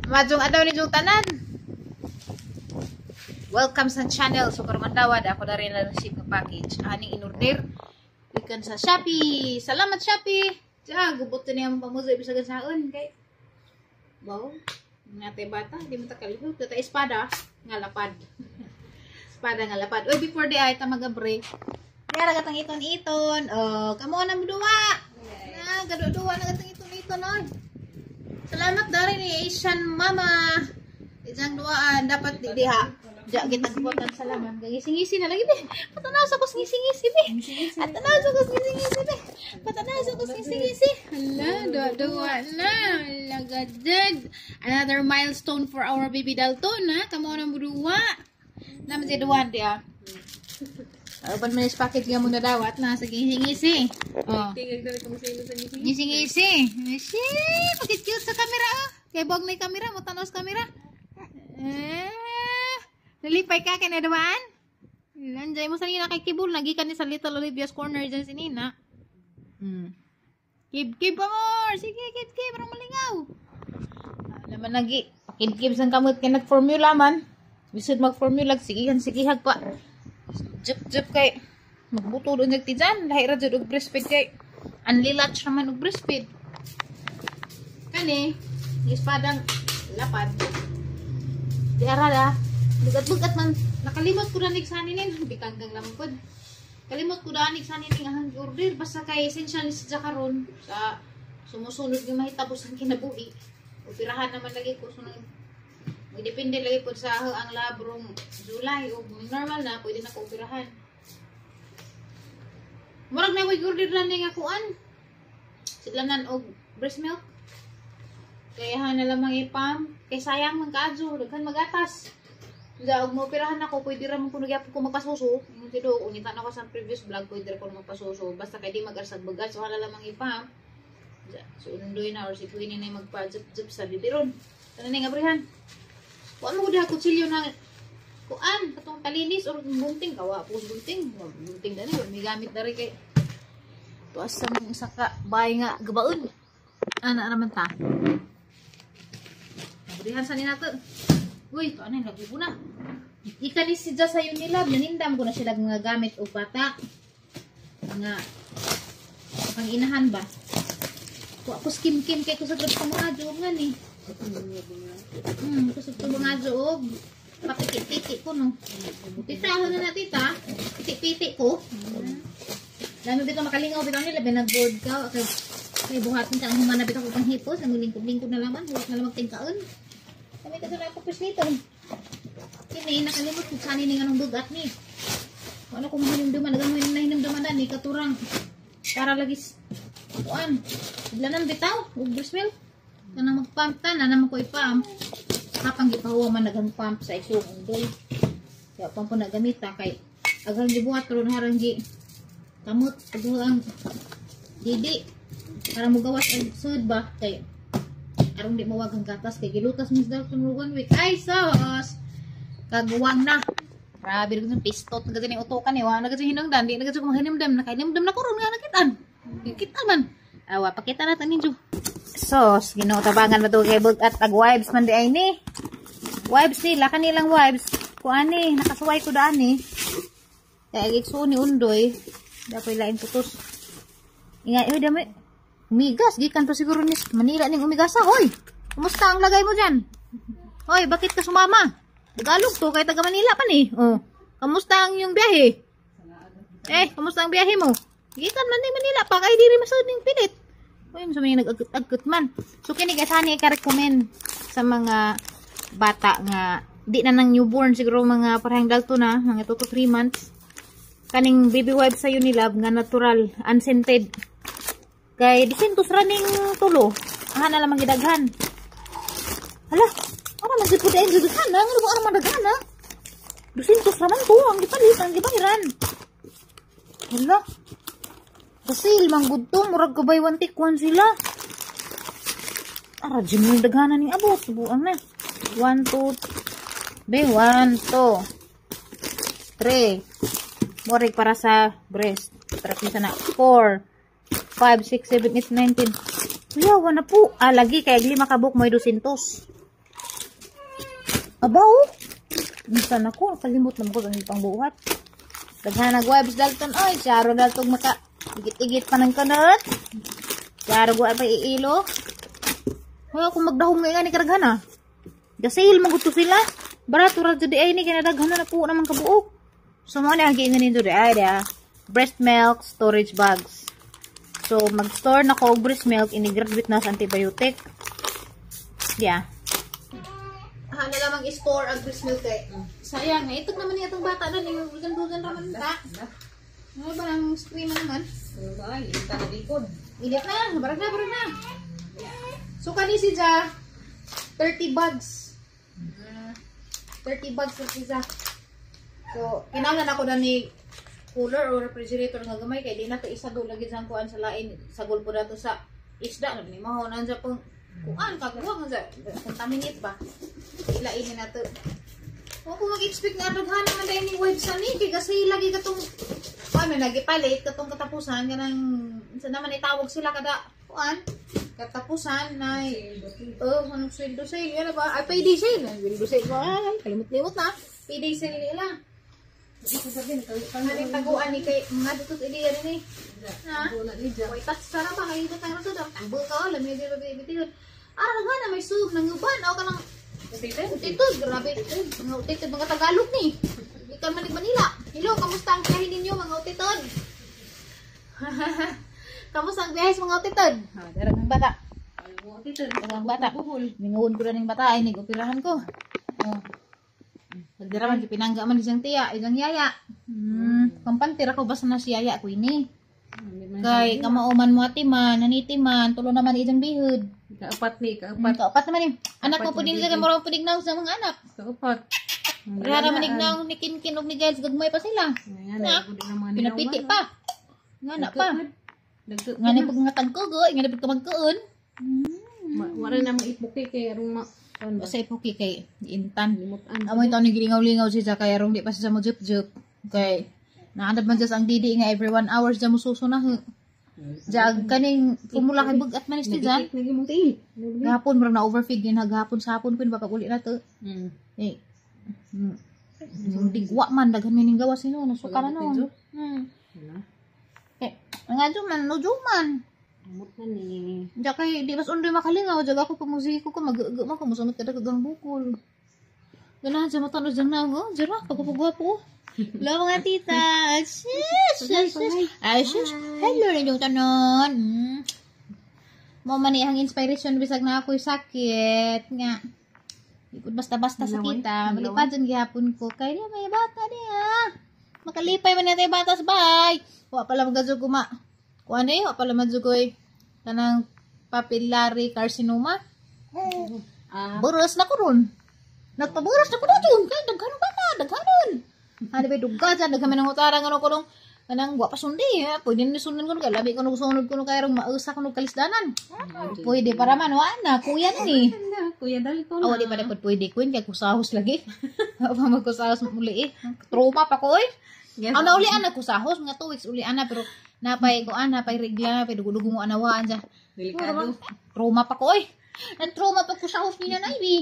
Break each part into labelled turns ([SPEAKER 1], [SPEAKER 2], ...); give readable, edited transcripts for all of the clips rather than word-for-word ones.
[SPEAKER 1] Maayong adlaw ninyong tanan. Welcome sa channel. So karong adlaw ako na rin na-receive nga package. Aning inorder gikan sa Shopee. Salamat, Shopee. Diya, gubot na niyang pamuzo bisag saon kay. Wow. Nate bata, di mo ta kalihok. Tata espada nga lapad. Espada nga lapad. Oy, before di ay ta magabre. Kaya gatang iton-iton. Oh, kamo na duwa. Na, gado-duwa na gatang iton-iton oy. Salamat dari ni Asian Mama. Isang duaan dapat di diha. Diya kita gubotan, salamat. Gangisi-ngisi na lagi be. Patanaw sa kus ngisi-ngisi be. Atanaw sa kus ngisi-ngisi be. Patanaw sa kus ngisi-ngisi. Hala, duwa-duwa na. Lagadad. Another milestone for our baby Dalton ha. Kamo na duwa. Naman si duwan diya. Open mo package nga muna dawat na sa ngisi-ngisi. Oh.
[SPEAKER 2] Tingag na ko sa imo sa ngisi.
[SPEAKER 1] Ngisi-ngisi. Ngisi. Bakit cute sa camera ah. Kay bog na yung camera, mo tanaw sa camera. Eh, nalipay ka kay nadumaan? Nandiyan mo sa nina kay Kibul, nagikan ni sa Little Olivia's Corner dyan si Nina. Kib kib pa more. Sige, kib kib parang malingaw. Naman nagi pakib-kib sang kamot kay nag-formula man. Bisod mag-formula, sigihan sigihag pa. Jup jup kay magbuto doon nagtijan, lahi ra jud og breastfeed kay unli latch naman og breastfeed. Kani, espadang lapad. Di ara la. Bugat-bugat man. Nakalimot ko na sanin nin. Bikanggang naman pod. Kalimot ko na sanin ning ahang order. Basta kay essential ni siya karon sa sumusunod nga mahitabo sa kinabuhi. Operahan naman lagi ko. So, magdepende lagi po sa ang labrong July o normal na, pwede na ko operahan. Murag na order na ni nga kuan. Sidlanan og breast milk. Kaya na lamang ipam. Kay sayang man kaadyo, daghan magatas. Nga og mooperahan ako, pwede ra man kuno gyapon ko magpasuso. Ingon si Do, unita na ko sa previous vlog, pwede ra ko magpasuso. Basta kay di mag-arsag bagat, so hala lamang ipam. So undoy na or si Queenie na magpa-jup-jup sa bibiron. Tanan nga abrihan. Kuan mo gud kutsilyo na kuan katong talinis or gunting kawa po gunting gunting dani may gamit diri kay tuas sa mong isa ka bay nga gabaon ana naman ta. Abrihan sa nina to. Uy, to ano yung lagubo na. Ika ni si sa Unilab, nanindam ko na sila mga gamit o bata. Mga pang-inahan ba? Kuha ko skim-kim kay ko sa grab mga adyo nga ni. Kusog ko mga adyo og papiti-piti ko no. Tita, ano na tita? Piti-piti ko. Dami bitaw makalingaw bitaw nila binag-board ka kay kay buhatin ka ang humana bitaw ko pang hipos, ang lingkod-lingkod na laman, buhat na lamang tingkaon. Kami kasi na pupus nito. Kini nakalimot kung saan ni anong bugat ni. Ano kung hinumduman, nagang hinumduman na ni katurang para lagi kuan. Sidlanan bitaw ug breast milk. Kanang mag-pump ta na naman ko i-pump. Kapang gipahuwa man nagang pump sa isong undoy. Kaya pump po nagamita kay agang gibuhat ron harang gi kamot ang didi para mugawas ang sud ba kay aron di mawag ang gatas kay gilutas mis Dalton one week. Ay sos kaguwang na. Grabe rin yung pistot na kasi utokan eh. Wala na kasi hinungdan. Di na kasi kung hinumdam. Nakahinumdam na ko ron nga nakitaan. Kita man. Awa, pakita natin ninyo. Sos, Ginoo tabangan mo to kay at ag wipes man di ay ni. Wipes nila, kanilang wipes. Kuan ni, nakasuway ko daan ni. Kaya igsuon ni Undoy. Dapat lain putos. Inga, eh, dami. Umigas, gikan to siguro ni Manila ning umigasa. Hoy, kumusta ang lagay mo dyan? Hoy, bakit ka sumama? Tagalog to, kay taga Manila pa ni. Oh, kamusta ang iyong biyahe? Eh, kamusta ang biyahe mo? Gikan man ni Manila pa, kay diri masud ning pilit. Uy, sa mga nag-agut man. So, kini guys, hani i-recommend sa mga bata nga di na nang newborn, siguro mga parehang dalto na, mga 2 to 3 months. Kaning baby wipes sa Unilab nga natural, unscented. Kay 200 ra ning tulo. Aha na lamang gidaghan. Hala, ara man jud pud ay daghan na, ngano ba ara man daghan na? 200 ra man to ang gipalit, ang gibahiran. Hala. Kasi man gud to, murag ka buy one take one sila. Ara jud mo daghanan ning abot, buang na. 1 2 be 1 2 3. Morik para sa breast. Tara na 4 5 6 7 8 9 10. Kuya, wala po. Ah, lagi kay lima ka buok mo 200. Abaw! Minsan ako, nakalimot naman ko ang pangbuhat. Daghan nag webs Dalton oy, charo daltog maka igit-igit pa ng kanot. Charo guwa pa iilo. Hoy, ako magdahom nga ni karaghan ah. Gasail man gud sila. Barato ra jud ay ni kinadaghan na po naman kabuok. So mo ni ang giingon nito di ay ah. Breast milk storage bags. So mag-store na ko og breast milk ini-graduate na sa antibiotic. Yeah. Ah, na lamang i-store ang breast milk kay. Sayang, eh, itok naman niya itong bata doon. Yung dugan-dugan raman ta. Ano ba ang screen na naman?
[SPEAKER 2] Ay, ita na likod.
[SPEAKER 1] Init na, barag na, barag na. So kani si Ja, 30 bags. 30 bags na si Ja. So, kinahanglan ako na ni cooler or refrigerator nga gamay kay di na to isagol lagi sa kuan sa lain, sagol po nato sa isda na ni maho nandiyan pong kuan kaguwang sa contaminate ba. Ilain na to. O kung mag-expect nga daghan naman dahil ni webs ni kay kasi lagi katong kuan may nagipalit katong katapusan kanang sa naman itawag sila kada kuan katapusan na oh anong sweldo sale yan ba ay payday sale, sweldo sale ko ay kalimot-limot na payday sale nila. Ano taguan ni kay mga dito sa ideya ni ha? Way touch sara ba kayo tayo sa dam tambol ka lami di ba bitin. Ara daghan na may sub nanguban o kanang utitod, grabe. Mga utitod, mga Tagalog ni. Ikan man Manila. Hello, kamusta ang biyahe ninyo mga utitod? Kamusta ang biyahe sa mga utitod? Ha, dara ng bata. Ang bata. Minguon ko na ning bata ay nag-operahan ko. Oh. Pagdira man pinangga man isang tiya, isang yaya. Kampante ra ko basta na si yaya ko ini. Kay kamauman mo ati man, naniti man, tulo naman isang bihod.
[SPEAKER 2] Kaapat ni, kaapat.
[SPEAKER 1] Kaapat naman eh. Anak mo puding sa mura pudig na sa mga anak.
[SPEAKER 2] Kaapat.
[SPEAKER 1] Rara manig na ni Kinkin og ni Giles gagmay pa sila. Na, pinapiti pa. Nga na pa. Nga ni pag nga tagkugo, nga ni pag kamagkuon.
[SPEAKER 2] Wala na mo ipuki kay arong ma
[SPEAKER 1] sa ipuki kay intan. Amoy taon ni gilingaw-lingaw siya kay arong di pa siya mo jup-jup. Kay naandad man siya ang didi nga every 1 hour siya mo suso na. Jag kaning pumula kay bugat man isti dyan. Gahapon murag na overfeed din gahapon sa hapon kun baka uli na to. Eh. Digwa man daghan mining gawas nino nasuka na noon. Eh, nga man no man.
[SPEAKER 2] Amot na ni.
[SPEAKER 1] Ja kay di mas undoy makalingaw jag ako pag musiko ko mag-ug man ko mosunod kada kagang bukol. Ganahan sa mata no jang na oh, jara pagpagwapo. Hello mga tita. Sis, sis, sis. Hello ninyong tanan. Mo man ang inspiration bisag na ako'y sakit nga. Di ko basta-basta sa kita. Malipad dyan gihapon ko. Kaya niya may bata niya. Makalipay man natin bata sa bahay. Wa pala magadyo kuma. Kuan eh, wa pala madyo ko'y kanang papillary carcinoma. Buros na ko ron. Nagpaburos na ko na dyan. Kaya daghanon bata, daghanon. Ano ba duga dyan, daghanon ng utarang ano ko nung kanang wa pa sundi. Ha? Pwede na sundan ko nung labi ko nung sunod ko nung kaya mausa ko nung kalisdanan. Pwede para man, wa na, kuya ni.
[SPEAKER 2] Kuya Dalton.
[SPEAKER 1] Oh, di pa dapat pwede queen kay kusahos lagi. Wa pa magkusahos muli eh. Trauma pa ko oy.
[SPEAKER 2] Yes.
[SPEAKER 1] Ang nauli ana kusahos mga 2 weeks uli ana pero napay ko ana napay regla napay dugo-dugo mo anawaan dyan.
[SPEAKER 2] Delikado.
[SPEAKER 1] Trauma pa ko oy. Nan trauma pa kusahos ni nanay bi.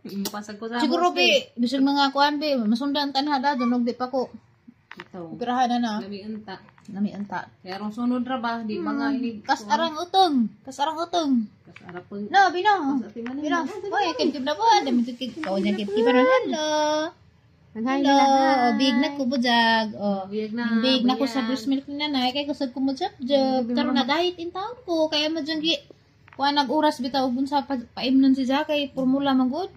[SPEAKER 2] Imo pasag kusahos.
[SPEAKER 1] Siguro bi bisag mga kuan bi masundan tanha da dunog di pa ko.
[SPEAKER 2] Ito.
[SPEAKER 1] Operahan na na.
[SPEAKER 2] Lami unta.
[SPEAKER 1] Lami unta.
[SPEAKER 2] Kaya rong sunod ra ba di ba nga ini.
[SPEAKER 1] Kasarang utong. Kasarang utong.
[SPEAKER 2] Kasarang.
[SPEAKER 1] No, bino. Bino. Oy, kim na po. Dami to kik. Kaw niya kim kim hello. Hello. Big na ko bujag. Oh.
[SPEAKER 2] Big na.
[SPEAKER 1] Big na ko sa breast milk ni nanay kay kusog ko mo job. Karon na diet in taon ko kaya mo jud gi kuan nag-oras bitaw ug unsa paimnon si Jakay formula man gud.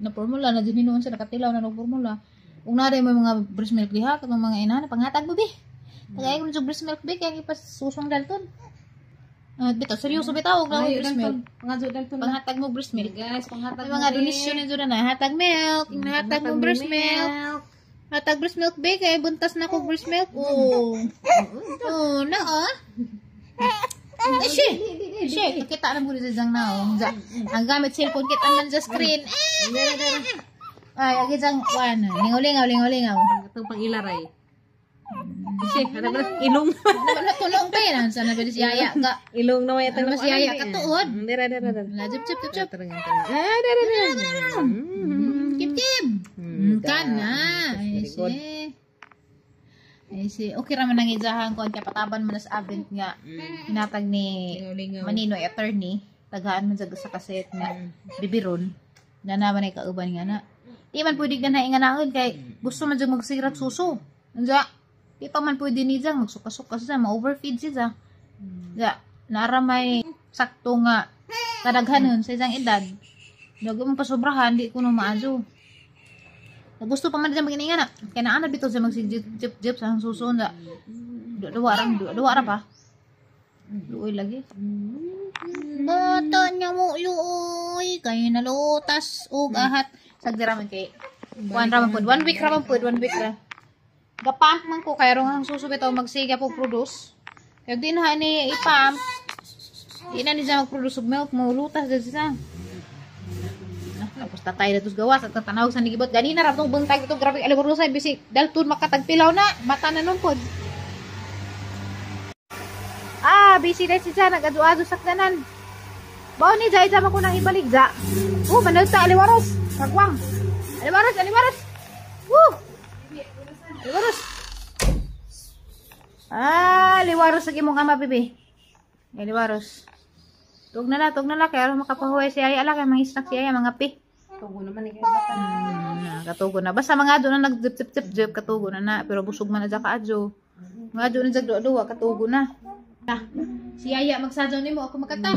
[SPEAKER 1] Na formula na jud hinuon sa nakatilaw na og formula. Ug naa mo mga breast milk diha katong mga inahan panghatag mo bi. Tagay ko ng breast milk bi kay ipasusong dalton. Bitaw seryoso bitaw og na breast milk. Panghatag mo breast milk.
[SPEAKER 2] Guys, panghatag
[SPEAKER 1] mo. Mga donasyon ni na hatag milk, hatag mo breast milk. Hatag breast milk bi kay buntas na ko breast milk. Oh. Oh, na ah. She. She, kita na mo dito jang na. Ang gamit cellphone kita man sa screen. Ay, agi jang kuan. Lingaw-lingaw, lingaw-lingaw.
[SPEAKER 2] Itong pang-ilaray. She, ano ba? Ilong.
[SPEAKER 1] Ano tulong pa yan? Sana ba si Yaya ka?
[SPEAKER 2] Ilong na may
[SPEAKER 1] Ano ba si Yaya ka tuod?
[SPEAKER 2] Dira, dira, dira.
[SPEAKER 1] Jup, jup, jup, jup.
[SPEAKER 2] Ah, dira, dira.
[SPEAKER 1] Kip kip. Kana. Ay
[SPEAKER 2] Very good.
[SPEAKER 1] Si. Ay si. Okay ra man ang ijahan ko kay pataban man sa Avent nga hinatag ni
[SPEAKER 2] Lingaw-lingaw.
[SPEAKER 1] Maninoy attorney, tagaan man sa kaset nga bibiron na naman ay kauban nga na. Di man pwede ganha nga naon kay gusto man jud magsirat suso. Unsa? Di pa man pwede ni jang magsuka-suka siya, ma-overfeed siya. Ya, nara may sakto nga kadaghanon sa isang edad. Dago mo pasobrahan, di ko no maadyo. Na gusto pa man siya mag na. Kaya naana bitaw siya magsig jip jip sa ang suso na. Duwa ra, duwa ra pa. Luoy lagi. Bata niya mo luoy kay nalutas og ahat. Sagdi ra man kay kuan ra man pud. 1 week ra man pud, 1 week ra. Gapump man ko kay ang suso bitaw magsiga po produce. Kay di na ni ipump, di na ni siya mag-produce og milk, mo lutas dyan siya. Ah, tapos tatay na tos gawas at tanaw sa nigibot. Ganina ra tong buntag ito, grabe aliwarosay bisig dalton makatagpilaw na mata na nun pod. Ah, busy na si siya nag-ado-ado sa kanan. Bao ni Jai, jama ko nang ibalik ja. Oh, manood ta aliwaros. Kagwang. Aliwaros, aliwaros. Woo! Aliwaros. Ah, liwaros sa imong ama, bibi. Liwaros. Tug na la, tug na la kay aron makapahuway si Aya ala kay mga snack si Aya mga pi.
[SPEAKER 2] Tugo naman eh. Bata.
[SPEAKER 1] Katugo na. Basta mga adto na nag zip zip zip zip katugo na na pero busog man na dyan ka adyo. Mga adyo na dyan duwa katugo na. Ah, si Yaya magsadyaw nimo, ako makata.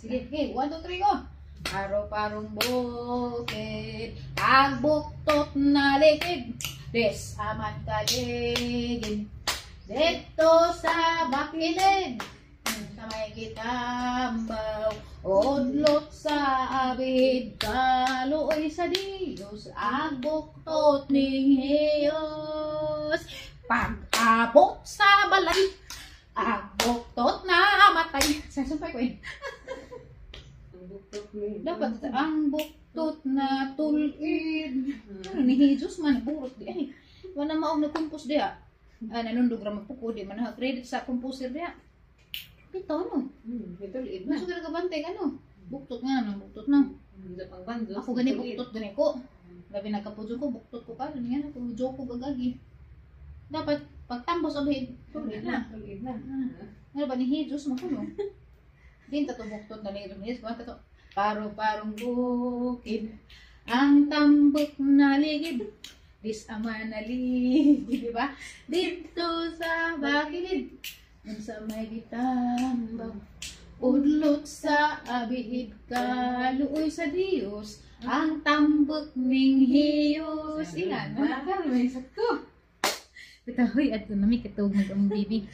[SPEAKER 1] Sige, okay. 1, 2, 3, go. Araw parong bukid, ang buktot na likid, des aman kaligid. Dito sa bakilid, sa may gitambaw, udlot sa abid, kaluoy sa Diyos, ang buktot ning hiyos. Pag-abot sa balay, ang buktot na matay. Sasumpay ko eh. Dapat ang buktot na tulid. Ano ni Jesus man burot di ay. Wala maong nagkumpos diha. Ah, nanundog ra magpuko di man ha credit sa composer diha. Bitaw no.
[SPEAKER 2] Ito liit na.
[SPEAKER 1] Gusto ka nagabantay ano? Buktot nga no, buktot na.
[SPEAKER 2] Pang bandos.
[SPEAKER 1] Ako gani buktot gani ko. Labi nagkapudyo ko, buktot ko pa. Ano yan? Ako joke ko gagagi. Dapat pagtambos abhid, tulid na.
[SPEAKER 2] Tuloy na.
[SPEAKER 1] Ano ba ni Jesus mo kuno? Din ta to buktot na ni Jesus ko to. Paro-parong bukid ang tambok na ligid. Dis ama na ligid, di ba? Dito sa bakilid, sa may gitambaw. Udlot sa abihid, kaluoy sa Dios, ang tambok ning hiyos. Ilan? Wala ka, may sakto. Bitaw, huy, adto na mi katog nag ang bibi.